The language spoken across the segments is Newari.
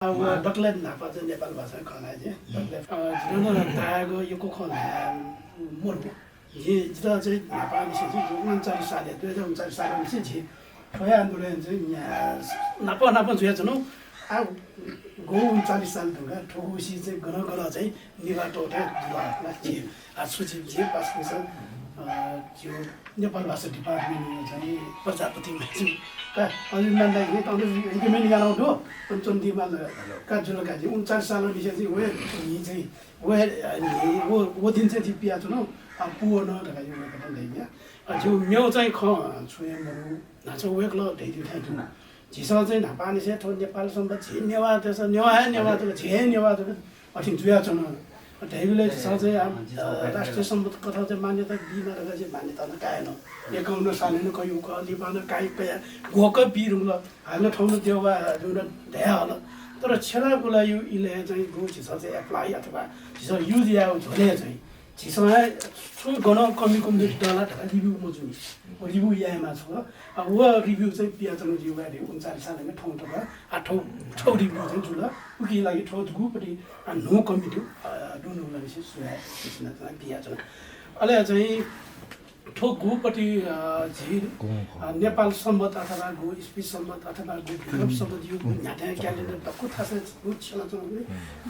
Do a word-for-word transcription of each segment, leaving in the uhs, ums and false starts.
अब दकलय् न्हापा चाहिँ नेपाल भाषा खँ ल्हाये चाहिँ दकलय्, अ, जिं नं ताःगु यक्व खँ ल्हाये मरु। जिं, जितः चाहिँ न्हापा निसें चाहिँ उनन्चालिस सालय्, दुई हजार उनन्चालिस सालय् निसें झी थ्व हे आन्दोलन चाहिँ न्या-, नाप नाप जुयाच्वनु। आ, गु उनन्चालिस साल धुंकाः थुगुसी चाहिँ गन गन चाहिँ निभाः तःथें जुल ला झी। आ, सुजित जी, पासापिंसं, अ, झीगु नेपाल भाषा department-य् चाहिँ प्रजापति माइजु का, अभिनन्दन दाइ, हे तंदु recommend यानाउ दु, पण च्वन्दिमाल का जुल का। झी उनन्चालिस साल निसें चाहिँ व हे न्हि चाहिँ, व हे, अ, न्हि, व, व दिन चाहिँ झी पियाच्वनु, अ, पूवन धकाः झी वय्कलं धयाबिया। अ, झीगु मेगु चाहिँ खँ छुं हे मरु, न्हाचः वय्कलं धयादीथें दु। झीसं चाहिँ न्हापांनिसें थ्व नेपाल संवत् झी नेवाः देशय्, नेवाः हे नेवाः जक, झी हे नेवाः जक अथें जुयाच्वन। धयाबलय् झीसं चाहिँ आम, अ, राष्ट्रिय संवत् कथं चाहिँ मान्यता बीमाः धकाः झी मान्यता नं काये नं। एकाउन्न सालय् नं कयागु खः, लिपा नं काइ कया, ग्वःक बी धुंकल, हानं थौं नं देवा जुन धया हल। तर छेँलाःगुलायु इलय् चाहिँ गु झीसं चाहिँ apply अथवा झीसं use यायेगु झ्वलय् चाहिँ झीसं हे छुं गनं कमी कमजोरी दला धकाः review मजूनि। व review यायेमाः छु। आ, व review चाहिँ पियाच्वनु जिगु वया उनन्चालिस सालय् थौं तक, आ, थौं, थौं review चाहिँ जुल। उकिया लागि थौं गुपति, आ, न्हू कमी दु, आ, दुनुगलंनिसें सुभाय् बियाच्वना। अले चाहिँ थौं गुपति, आ, झी, आ, नेपाल संवत् अथवा गु इस्वी संवत् अथवा गु विक्रम संवत् यु न्ह्याथाय् calendar दक्व थासय् गु छ्यलाच्वंगु।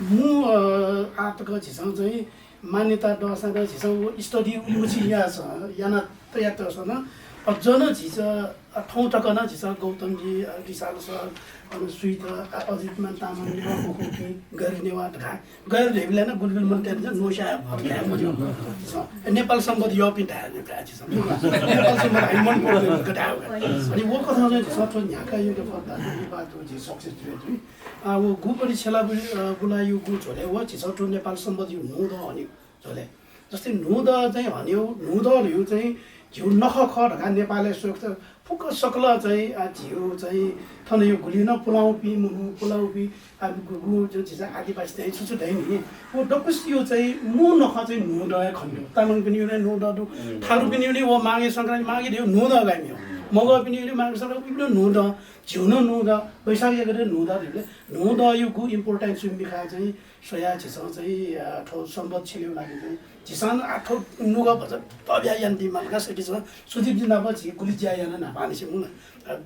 मू, आ, आः तक झीसं चाहिँ मान्यता दःसां नं झीसं व study उलिमछि याःसां, याना तयातःसां नं अझ नं झीसं, अ, थौं तक नं झीसं गौतम जी, अ, विशाल सर, अन सुइत, अ, अजितमान तामाङ, नेवाः मखुपिं, गैर नेवाः धकाः, गैर धइबलय् नं गुलिगुलि मनूतय्‌त नं न्वःस्याः धकाः मज्यू। झीसं नेपाल संवत् यःपिं धाये धकाः झीसं। नेपाल संवत् हामी मन पर्दैन धकाः धाये। अनि व कथं चाहिँ झीसं थ्व न्ह्याकाः यंके फत धाःसा नेपाल थ्व झी success जुइ जुइ। अ, व गुपति छेँलाःगु, अ, गुलायु गु झ्वलय् व झीसं थ्व नेपाल संवत् यु न्हू दँ हन्यु झ्वलय्। जस्तै न्हू दँ चाहिँ हन्यु, न्हू दँ धइगु चाहिँ झीगु नखः खः धकाः नेपालय् स्वयेत फुक्क सकल चाहिँ, आ, झीगु चाहिँ थन यो गुलि नं पुलांगुपिं मनू, पुलांगुपिं, आ, गु, गु, जो झीसं आदिवासी चाहिँ छु छु धइनि, व दक्वसिया चाहिँ मू नखः चाहिँ न्हू दँ हे खनेदु। तामाङपिनिगु नं न्हू दँ दु, थारूपिनिगु नं व माघे संक्रान्ति, माघे धइगु न्हू दँ गाइमियो। मगःपिनिगु नं माघे संक्रान्ति, उपिनिगु न्हू दँ, झीगु नं न्हू दँ, वैशाख एक गते न्हू दँ धइबलय् न्हू दँया गु importance मिखाय् चाहिँ स्वयाः झीसं चाहिँ, अ, थ्व संवत् छ्यलेगु लागि चाहिँ झीसं आः थ्व नुगः भचा तब्या यानादीमाल का। सकसितं सुदीप जी नाप झी गुलि ज्या याना न्हापांनिसें मुला। अ,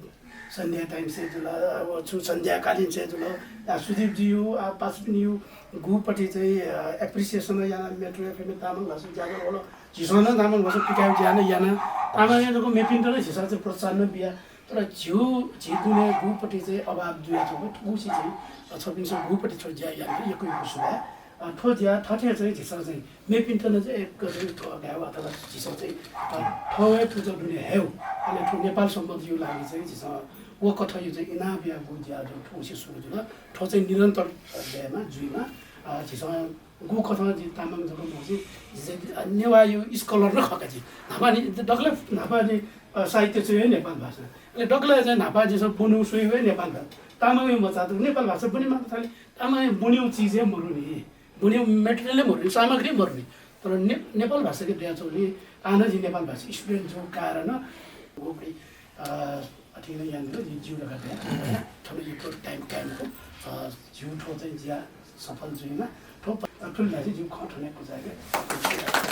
सन्ध्या time-य् जुल, अ, व छु सन्ध्याकालीन-य् जुल। अ, सुदीप जीया, अ, पासापिनिया गुपति चाहिँ, अ, appreciation याना Metro FM तामाङ भाषा ज्याझ्वः वल। झीसं नं तामाङ भाषा पिकायेगु ज्या नं याना। तामाङया जक मेपिन्त नं झीसं चाहिँ प्रोत्साहन नं बिया। तर झीगु, झी दुने गुपति चाहिँ अभाव जुयाच्वंगु, थुगुसी चाहिँ, अ, छपिन्सं गुपति थ्व ज्या यानाः यक्व यक्व सुभाय्। अ, थ्व ज्या थथे चाहिँ झीसं चाहिँ मेपिन्त नं चाहिँ एक चाहिँ थ्व धायेगु अथवा झीसं चाहिँ, अ, थ्व हे पुचः दुने हयेगु। अले थ्व नेपाल संवत्‌या लागि चाहिँ झीसं व कथंया चाहिँ इनाप यायेगु ज्या जक थुगुसी सुरु जुल। थ्व चाहिँ निरन्तर, अ, दयेमा, जुइमा। अ, झीसं गु कथं जि तामाङ जक मखु, जि चाहिँ, अ, नेवाःया scholar नं खः का जि। न्हापा नि, दकलय् न्हापा नि, अ, साहित्य च्वयेगु नेपाल भाषा। अले दकलय् चाहिँ न्हापा झीसं ब्वनेगु स्वयेगु नेपाल भाषा। तामाङया मचात नेपाल भाषा ब्वने माल थाले। तामाङया ब्वनेगु चिज हे मरु नि, ब्वनेगु material हे मरु नि, सामग्री हे मरु नि। तर ने-, नेपाल भाषाके दयाच्वंगु नि, आः नं जि नेपाल भाषा student जूगु कारण व पनि, अ, अथे नं यानादिल, जि ज्यू धकाः धया। थन यक्व time काये मखु। अ, ज्यू, थ्व चाहिँ ज्या सफल जुइमा। थ्व प-, थुलि धाःसा जिगु खँ थन हे कुचाय्‌के।